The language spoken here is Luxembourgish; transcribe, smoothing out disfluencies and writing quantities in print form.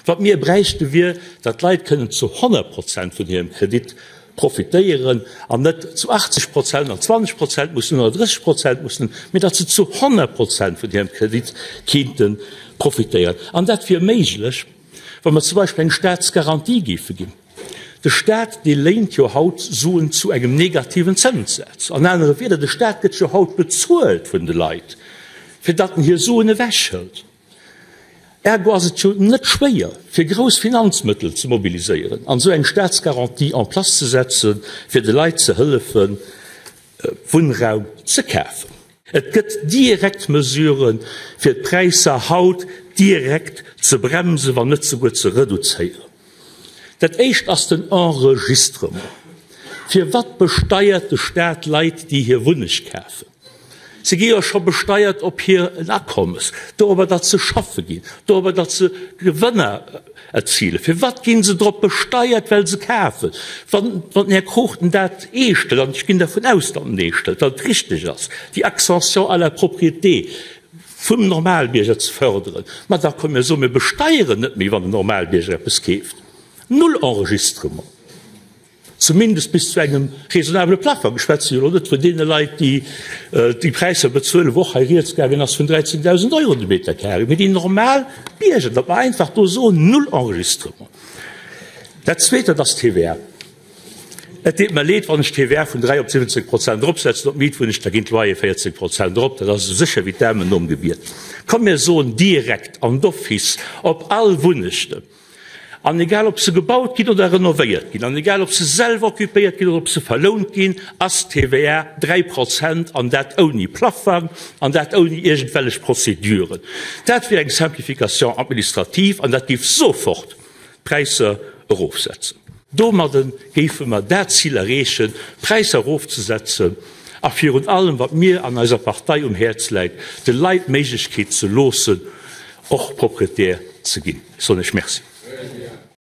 Wat mir bräichte wier, datt d'Leit kënnen zu 100 Prozent vun hirem Kredit profitéieren an net zu 80 Prozent an 20 Prozent mussen oder 30 Prozent mussen, mee datt se zu 100 Prozent vun hirem Kredit kéinte profitéieren. An dat wier méiglech, wa mer zum Beispill eng Staatsgarantie géife ginn. De Staat, dee léint jo haut Suen zu engem negativen Zënssaz. An anere Wieder, de Staat gëtt jo haut bezuelt vun de Leit, fir datt en hir Suen ewechhëlt. Ergo ass et jo net schwéier, fir grouss Finanzmëttel ze mobiliséieren an esou eng Staatsgarantie en place ze setzen, fir de Leit ze hëllefen, Wunnraum ze kafen. Et gëtt direkt Mesuren, fir d'Präisser haut direkt ze bremsen, wann net souguer ze reduzéieren. Dat éischt ass den Enregistrement. Firwat besteiert de Staat Leit, déi hir Wunneg kafen? Se gi jo scho besteiert op hir Akommes, dorobber, datt se schaffe ginn, dorobber, datt se Gewënner erzilen. Firwat gi se drop besteiert, well se kafen? Wann den Här Cruchten dat eescht hëlt, an ech ginn dervun aus, datt en eescht hëlt, datt et richteg ass, déi Accession à la propriété vum Normalbierger ze förderen, ma da komme mir soen, mir besteieren net méi, wann en Normalbierger eppes keeft. Null Enregistrement. Zumindest bis zu engem raisonnabele Plafong. Ech schwätze jo elo net vun deene Leit, déi déi Präisser bezuelen, wou och hei rieds gaangen ass vun 13.000 Euro de Metercarré, mee déi normal Bierger, datt mer einfach do soen, null Enregistrement. Dat Zweet, dat ass d'TVA. Et deet mer leed, wann ech d'TVA vun 3 op 17 Prozent eropsetzen op d'Mietwunneg, da ginn d'Loyere 14 Prozent erop. Dat ass esou sécher wéi d'Amen nom Gebiet. Komm mir soen direkt an d'office op all Wunnechten, An egal ob se gebaut ginn oder renovéiert ginn, an egal ob se selwer occupéiert ginn oder ob se verlount ginn, ass d'TVA 3 Prozent, an dat ouni Plaffang an dat ouni iergendwellech Prozeduren. Dat wier eng Simplification administrative an dat géif sofort d'Präisser erofsetzen. Domadde géife mer dat Zil erreechen, d'Präisser erofzesetzen a virun allem, wat mir an eiser Partei um Häerz läit, de Leit d'Méiglechkeet ze loossen, och Proprietär ze ginn. Ech soen Iech Merci.